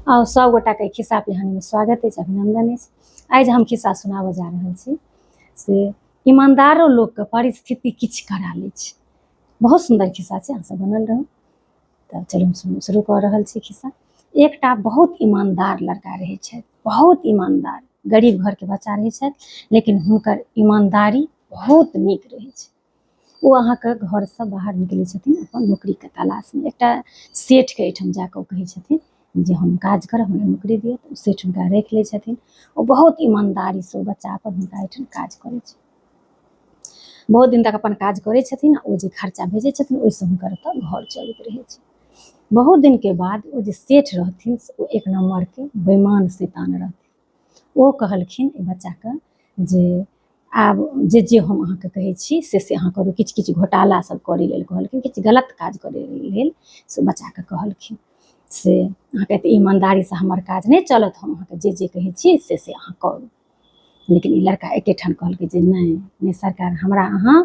आउ सब गोटाके खिस्सा पिहानीमे स्वागत अछि, अभिनंदन अछि। आइ जे हम खिस्सा सुनाबऽ जा रहल छी से ईमानदारो लोकके परिस्थिति किछु करा लै छै। बहुत सुन्दर खिस्सा छै, अहाँ सब बनल रहू। तऽ चलू हम शुरू कऽ रहल छी खिस्सा। एकटा बहुत ईमानदार लड़का रहै छथि, बहुत ईमानदार, गरीब घरके बच्चा रहै छथि, लेकिन हुनकर ईमानदारी बहुत नीक रहै छै। ओ अहाँके घरसँ बाहर निकलै छथिन अपन नौकरीके तलाशमे। एकटा सेठके एहिठाम जाकऽ ओ कहै छथिन जे हम काज करब, हमरा नौकरी दिअ। तऽ ओ सेठ हुनका राखि लै छथिन। ओ बहुत ईमानदारीसँ ओ बच्चा अपन हुनका एहिठाम काज करै छै। बहुत दिन तक अपन काज करै छथिन आ ओ जे खर्चा भेजै छथिन ओहिसँ हुनकर ओतऽ घर चलैत रहै छै। बहुत दिनके बाद ओ जे सेठ रहथिन से ओ एक नम्बरके बेईमान शैतान रहथिन। ओ कहलखिन एहि बच्चाके जे आब जे जे हम अहाँके कहै छी से से अहाँ करू। किछु किछु घोटाला सब करै लेल कहलखिन, किछु गलत काज करै लेल से बच्चाके कहलखिन से अहाँके एते ईमानदारीसँ हमर काज नहि चलत, हम अहाँके जे जे कहै छी से से अहाँ करू। लेकिन ई लड़का एकेठाम कहलकै जे नहि नहि सरकार, हमरा अहाँ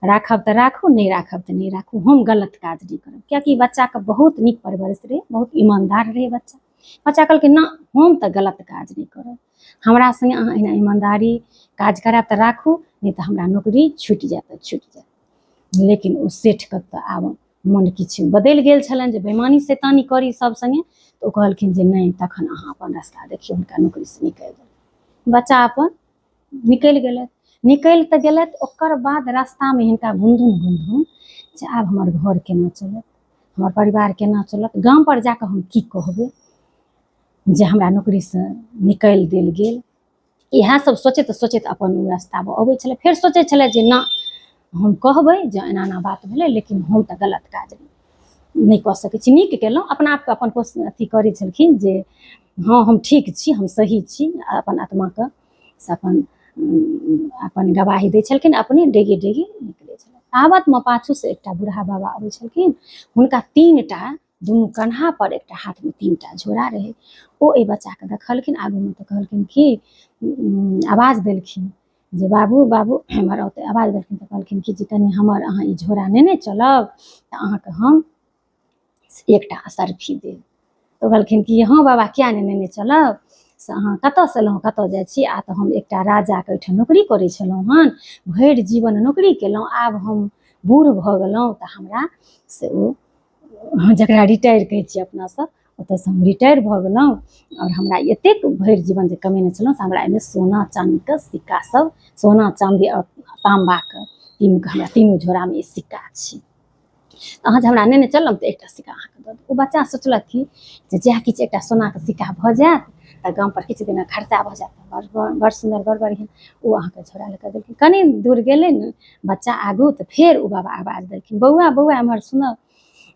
राखब तऽ राखू, नहि राखब तऽ नहि राखू, हम गलत काज नहि करब। कियाकि बच्चाके बहुत नीक परवरिश रहै, बहुत ईमानदार रहै बच्चा। बच्चा कहलकै ना, हम तऽ गलत काज नहि करब, हमरा सङ्गे अहाँ एहिना ईमानदारी काज करायब तऽ राखू, नहि तऽ हमरा नौकरी छुटि जायत तऽ छुटि जायत। लेकिन ओ सेठके तऽ आब मोन किछु बदलि गेल छलनि जे बेईमानी शैतानी करी सब सङ्गे। तऽ ओ कहलखिन जे नहि, तखन अहाँ अपन रास्ता देखियौ। हुनका नौकरीसँ निकालि देलखिन। बच्चा अपन निकलि गेलथि। निकलि तऽ गेलथि, ओकर बाद रास्तामे हिनका गुनधुन गुनधुन जे आब हमर घर केना चलत, हमर परिवार केना चलत, गामपर जाकऽ हम की कहबै जे हमरा नौकरीसँ निकालि देल गेल। इएह सब सोचैत सोचैत अपन ओ रास्तामे अबै छलै। फेर सोचै छलै जे ना, हम कहबै जे एना एना बात भेलै, लेकिन हम तऽ गलत काज नहि कऽ सकै छी, नीक केलहुँ। अपना आपके अपन अथी करै छलखिन जे हँ, हम ठीक छी, हम सही छी। अपन आत्माके से अपन अपन गवाही दै छलखिन, अपने डेगे डेगे निकलै छलखिन। ताबतमे पाछूसँ एकटा बूढ़ा बाबा अबै छलखिन। हुनका तीन टा दुनू कन्हा पर, एकटा हाथमे तीन टा झोरा रहै। ओ एहि बच्चाके देखलखिन आगूमे तऽ कहलखिन कि आवाज देलखिन जे बाबू बाबू, एम्हर आउ। तऽ आवाज देलखिन तऽ कहलखिन कि जे कनि हमर अहाँ ई झोरा नेने चलब तऽ अहाँके हम एकटा असर्फी देब। तऽ कहलखिन कि हँ बाबा, किया नहि नेने चलब, से अहाँ कतऽसँ एलहुँ, कतऽ जाइ छी? आ तऽ हम एकटा राजाके ओहिठाम नौकरी करै छलहुँ हन, भरि जीवन नौकरी केलहुँ, आब हम बूढ़ भऽ गेलहुँ तऽ हमरा से ओ जकरा रिटायर कहै छियै अपना सब, ओतऽसँ हम रिटायर भऽ गेलहुँ आओर हमरा एतेक भरि जीवन जे कमेने छलहुँ से हमरा एहिमे सोना चाँदीके सिक्का सब, सोना चाँदी आओर ताम्बाके तीनूके हमरा तीनू झोरामे ई सिक्का छै। अहाँ जे हमरा नेने चलब तऽ एकटा सिक्का अहाँके दऽ देब। ओ बच्चा सोचलक कि जे जएह किछु एकटा सोनाके सिक्का भऽ जायत तऽ गामपर किछु दिनक खर्चा भऽ जायत, बड़ बड़ सुन्दर, बड़ बढ़िआँ। ओ अहाँके झोरा लऽ कऽ देलखिन। कनि दूर गेलै ने बच्चा आगू तऽ फेर ओ बाबा आवाज देलखिन, बौआ बौआ, एम्हर सुनऽ।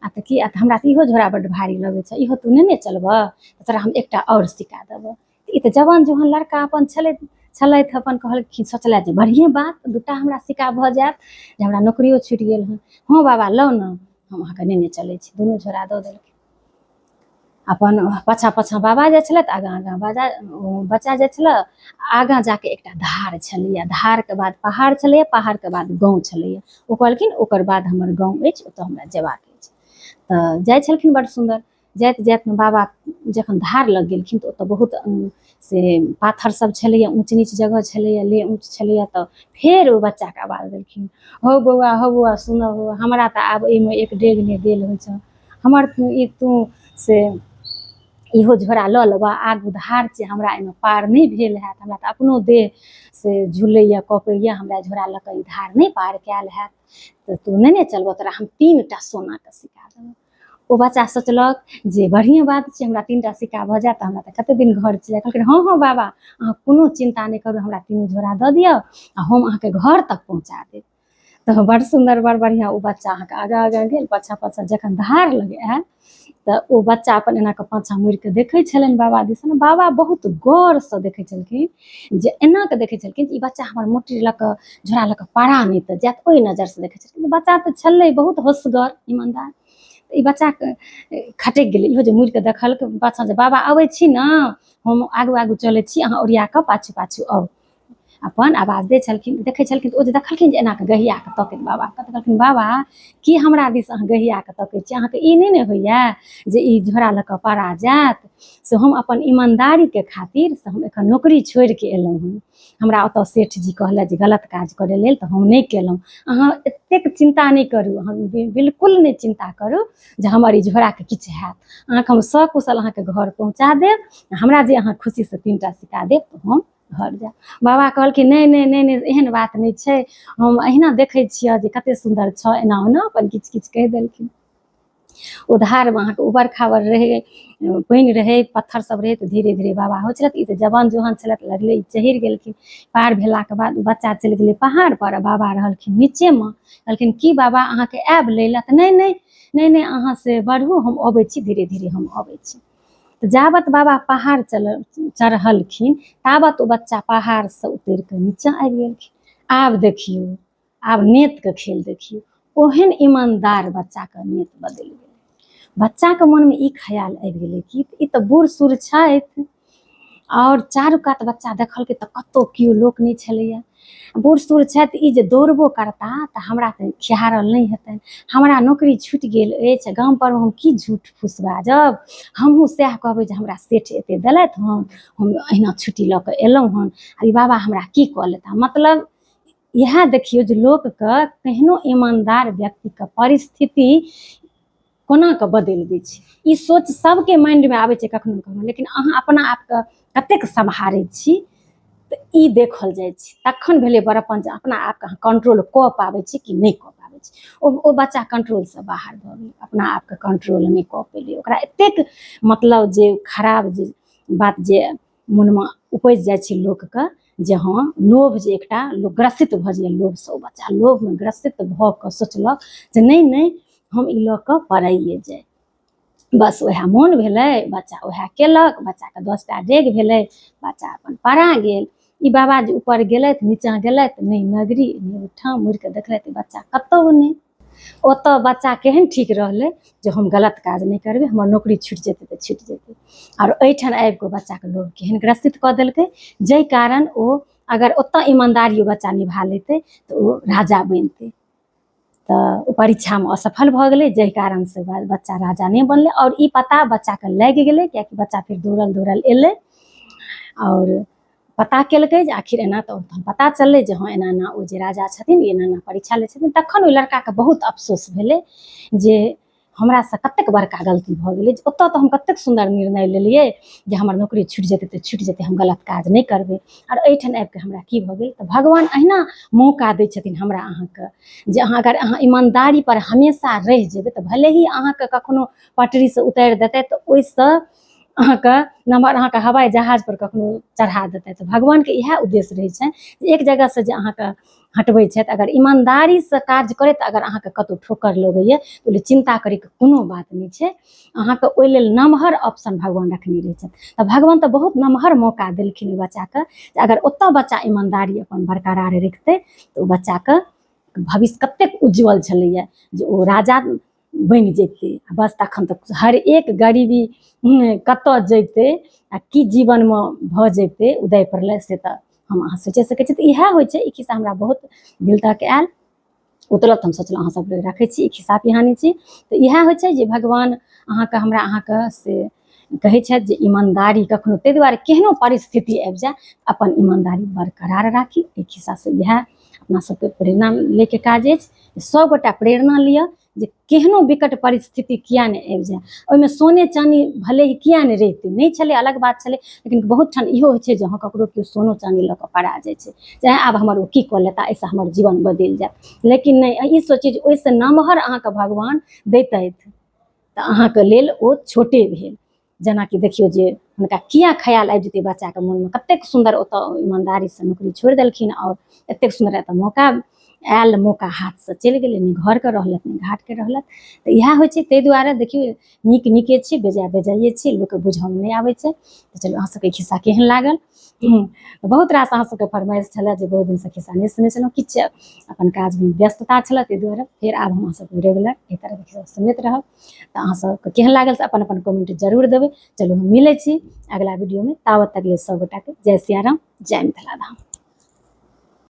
आ तऽ की? आ तऽ हमरा तऽ इहो झोरा बड्ड भारी लगै छै, इहो तू नेने चलबह तऽ तोरा हम एकटा आओर सिक्का देबह। ई तऽ जवान जुहान लड़का अपन छलै छलथि, अपन कहलखिन, सोचलथि जे बढ़िएँ बात, दूटा हमरा सिक्का भऽ जायत जे हमरा नौकरियो छुटि गेल हँ। हँ बाबा, लऽ ने, हम अहाँके नेने चलै छी। दुनू झोरा दऽ देलखिन। अपन पाछाँ पाछाँ बाबा जाइ छलथि, आगाँ आगाँ बाजा बच्चा जाइ छलै। आगाँ जाके एकटा धार छलैए, धारके बाद पहाड़ छलैए, पहाड़के बाद गाँव छलैए। ओ कहलखिन ओकर बाद हमर गाँव अछि, ओतऽ हमरा जेबाक अछि। तऽ जाइ छलखिन बड़ सुन्दर। जाइत जाइत बाबा जखन धार लग गेलखिन तऽ ओतऽ बहुत से पाथर सब छलैए, ऊँच नीच जगह छलैए, ले ऊँच छलैए। तऽ फेर ओहि बच्चाके आवाज देलखिन, हौ बौआ, हौ बौआ, सुनऽ हौ, हमरा तऽ आब एहिमे एक डेग नहि देल होइ छऽ, हमर ई तू से इहो झोरा लऽ लेबऽ, आगू धार छै, हमरा एहिमे पार नहि भेल हैत, हमरा तऽ अपनो देह से झुलैए, कँपैए, हमरा झोरा लऽ कऽ ई धार नहि पार कयल हैत, तऽ तू नेने चलबऽ, तोरा हम तीन टा सोनाके सिक्का देबऽ। ओ बच्चा सोचलक जे बढ़िएँ बात छै, हमरा तीन टा सिक्का भऽ जायत तऽ हमरा तऽ कतेक दिन घर चलि जायत। कहलखिन हँ हँ बाबा, अहाँ कोनो चिन्ता नहि करू, हमरा तीनू झोरा दऽ दिअ आ हम अहाँके घर तक पहुँचा देब। तऽ बड़ सुन्दर, बड़ बढ़िआँ। ओ बच्चा अहाँके आगाँ आगाँ गेल, पाछाँ पाछाँ। जखन धार लग आयल तऽ ओ बच्चा अपन एना कऽ पाछाँ मुड़ि कऽ देखै छलनि बाबा दिसन। बाबा बहुत गौरसँ देखै छलखिन जे एना कऽ देखै छलखिन जे ई बच्चा हमर मोटरी लऽ कऽ, झोरा लऽ कऽ पड़ा नहि तऽ जायत, ओहि नजरसँ देखै छलखिन। बच्चा तऽ छलै बहुत होशगर, ईमानदार। ई बच्चाके खटकि गेलै इहो जे मुड़ि कऽ देखलकै पाछाँ जे बाबा अबै छी ने, हम आगू आगू चलै छी, अहाँ ओरिया कऽ पाछू पाछू आउ। अपन आवाज दै छलखिन, देखै छलखिन तऽ ओ जे देखलखिन जे एना कऽ गहिया कऽ तकैत बाबाके, तऽ कहलखिन बाबा की हमरा दिस अहाँ गहिया कऽ तकै छी? अहाँके ई नहि ने होइए जे ई झोरा लऽ कऽ पड़ा जायत? से हम अपन ईमानदारीके खातिर से हम एखन नौकरी छोड़िके एलहुँ हँ। हमरा ओतऽ सेठ जी कहलथि जे गलत काज करै लेल, तऽ हम नहि केलहुँ। अहाँ एतेक चिन्ता नहि करू, अहाँ बिल्कुल नहि चिन्ता करू जे हमर ई झोराके किछु हैत। अहाँके हम सकुशल अहाँके घर पहुँचा देब। हमरा जे अहाँ खुशीसँ 3 टा सिक्का देब तऽ हम घर जायब। बाबा कहलखिन नहि नहि नहि नहि, एहन बात नहि छै, हम अहिना देखै छिअ जे कते सुन्दर छऽ, एना ओना अपन किछु किछु कहि देलखिन। ओ धारमे अहाँके उबड़ खाबड़ रहै, पानि रहै, पत्थर सब रहै, तऽ धीरे धीरे बाबा होइ छलथि। ई तऽ जवान जुहान छलथि, लगले ई चढ़ि गेलखिन। पार भेलाके बाद ओ बच्चा चलि गेलै पहाड़ पर आ बाबा रहलखिन नीचेमे। कहलखिन की बाबा, अहाँके आयब लै लए? तऽ नहि नहि नहि नहि, अहाँ से बढ़ू, हम अबै छी, धीरे धीरे हम अबै छी। तऽ जाबत बाबा पहाड़ चढ़लखिन ताबत ओ बच्चा पहाड़सँ उतरि कऽ नीचाँ आबि गेलखिन। आब देखियौ, आब नेतके खेल देखियौ। ओहन ईमानदार बच्चाके नेत बदलि गेलै। बच्चाके मनमे ई ख्याल आबि गेलै कि ई तऽ बूढ़ सूढ़ छथि। आओर चारू कात बच्चा देखलकै तऽ कतहु केओ लोक नहि छलैया। बूढ़ सूढ़ छथि, ई जे दौड़बो करता तऽ हमरा तऽ खिहारल नहि हेतनि। हमरा नौकरी छुटि गेल अछि, गाम पर हम की झूठ फूस बाजब? हमहूँ सएह कहबै जे हमरा सेठ एते देलथि हन, हम अहिना छुट्टी लऽ कऽ एलहुँ हन, आ ई बाबा हमरा की कऽ लेता? मतलब इएह देखियौ जे लोकके केहनो ईमानदार व्यक्तिके परिस्थिति कोना कऽ बदलि दै छै। ई सोच सबके माइंडमे आबै छै कखनो कखनो, लेकिन अहाँ अपना आपके कतेक सम्हारै छी तऽ ई देखल जाइ छै। तखन भेलै बड़प्पन जे अपना आपके अहाँ कंट्रोल कऽ पाबै छी कि नहि कऽ पाबै छी। ओ बच्चा कंट्रोलसँ बाहर भऽ गेलै, अपना आपके कंट्रोल नहि कऽ पेलै। ओकरा एतेक मतलब जे खराब जे बात जे मोनमे उपजि जाइ छै लोकके जे हँ, लोभ जे एकटा लोक ग्रसित भऽ जाइए लोभसँ, ओ बच्चा लोभमे ग्रसित भऽ कऽ सोचलक जे नहि नहि, हम ई लऽ कऽ पड़ाइए जाय। बस उएह मोन भेलै, बच्चा उएह केलक। बच्चाके 10 टा डेग भेलै, बच्चा अपन पड़ा गेल। ई बाबा जे ऊपर गेलथि, नीचाँ गेलथि, नहि नगरी नहि ओहिठाम। मुड़ि कऽ देखलथि, बच्चा कतहु नहि। ओतऽ बच्चा केहन ठीक रहलै जे हम गलत काज नहि करबै, हमर नौकरी छुटि जेतै तऽ छुटि जेतै। आओर एहिठाम आबि कऽ बच्चाके लोभ केहन ग्रसित कऽ देलकै, जाहि कारण ओ अगर ओतऽ ईमानदारी ओ बच्चा निभा लेतै तऽ ओ राजा बनितै। तऽ ओ परीक्षामे असफल भऽ गेलै, जाहि कारणसँ बच्चा राजा नहि बनलै। आओर ई पता बच्चाके लागि गेलै, कियाकि बच्चा फेर दौड़ल दौड़ल एलै आओर पता केलकै जे आखिर एना। तऽ तहन पता चललै जे हँ, एना एना ओ जे राजा छथिन, एना एना परीक्षा लै छथिन। तखन ओहि लड़काके बहुत अफसोस भेलै जे हमरासँ कतेक बड़का गलती भऽ गेलै, जे ओतऽ तऽ हम कतेक सुन्दर निर्णय लेलियै जे हमर नौकरी छुटि जेतै तऽ छुटि जेतै, हम गलत काज नहि करबै, आओर एहिठाम आबिकऽ हमरा की भऽ गेल? तऽ भगवान अहिना मौका दै छथिन हमरा अहाँके जे अहाँ अगर अहाँ ईमानदारी पर हमेशा रहि जेबै तऽ भले ही अहाँके कखनो पटरीसँ उतारि देतै, तऽ ओहिसँ अहाँके नम्बर अहाँके हवाई जहाज पर कखनो चढ़ा देतै। तऽ भगवानके इएह उद्देश्य रहै छनि जे एक जगहसँ जे अहाँके हटबै छथि, अगर ईमानदारीसँ काज करैत अगर अहाँके कतहु ठोकर लगैए तऽ ओहि लेल चिन्ता करैके कोनो बात नहि छै। अहाँके ओहि लेल नमहर ऑप्शन भगवान रखने रहै छथि। तऽ भगवान तऽ बहुत नमहर मौका देलखिन ओहि बच्चाके जे अगर ओतऽ बच्चा ईमानदारी अपन बरकरार रखतै तऽ ओ बच्चाके भविष्य कतेक उज्जवल छलैए जे ओ राजा बनि जेतै। आ बस तखन तऽ हर एक गरीबी कतऽ जेतै आ की जीवनमे भऽ जेतै उदय प्रलय, से तऽ हम अहाँ सोचि सकै छी। तऽ इएह होइ छै। ई खिस्सा हमरा बहुत दिल तक आयल, उतरल, तऽ हम सोचलहुँ अहाँ सब लग राखै छी। ई खिस्सा पिहानी छी। तऽ इएह होइ छै जे भगवान अहाँके हमरा अहाँके से कहै छथि जे ईमानदारी कखनो, ताहि दुआरे केहनो परिस्थिति आबि जाय, अपन ईमानदारी बरकरार राखी। एहि खिस्सासँ इएह अपना सबके प्रेरणा लैके काज अछि। सभगोटा प्रेरणा लिअ जे केहनो विकट परिस्थिति किया नहि आबि जाय, ओहिमे सोने चानी भले ही किया नहि रहितै, नहि छलै अलग बात छलै, लेकिन बहुत ठाम इहो होइ छै जे हँ, ककरो केओ सोनो चानी लऽ कऽ पड़ा जाइ छै, चाहे आब हमर ओ की कऽ लेता, एहिसँ हमर जीवन बदलि जायत। लेकिन नहि, ई सोची जे ओहिसँ नमहर अहाँके भगवान दैतथि तऽ अहाँके लेल ओ छोटे भेल। जेनाकि देखियौ जे हुनका किया ख्याल आबि जेतै बच्चाके मोनमे? कतेक सुन्दर ओतऽ ईमानदारीसँ नौकरी छोड़ि देलखिन आओर एतेक सुन्दर एतऽ मौका आयल, मौका हाथसँ चलि गेलै। नहि घरके रहलथि, नहि घाटके रहलथि। तऽ इएह होइ छै। ताहि दुआरे देखियौ, नीक नीके छै, बेजाय बेजाइए छै, लोकके बुझऽमे नहि आबै छै। तऽ चलू, अहाँ सबके खिस्सा केहन लागल? बहुत रास अहाँ सबके फरमाइश छलै जे बहुत दिनसँ खिस्सा नहि सुनै छलहुँ। किछु अपन काजमे व्यस्तता छलै, ताहि दुआरे फेर आब हम अहाँ सबके रेगुलर एहि तरहके खिस्सा सुनैत रहब। तऽ अहाँ सबके केहन लागल से अपन अपन कमेंट जरूर देबै। चलू, हम मिलै छी अगला वीडियोमे। ताबत तक लेल सब गोटाके जय सियाराम, जय मिथिला धाम।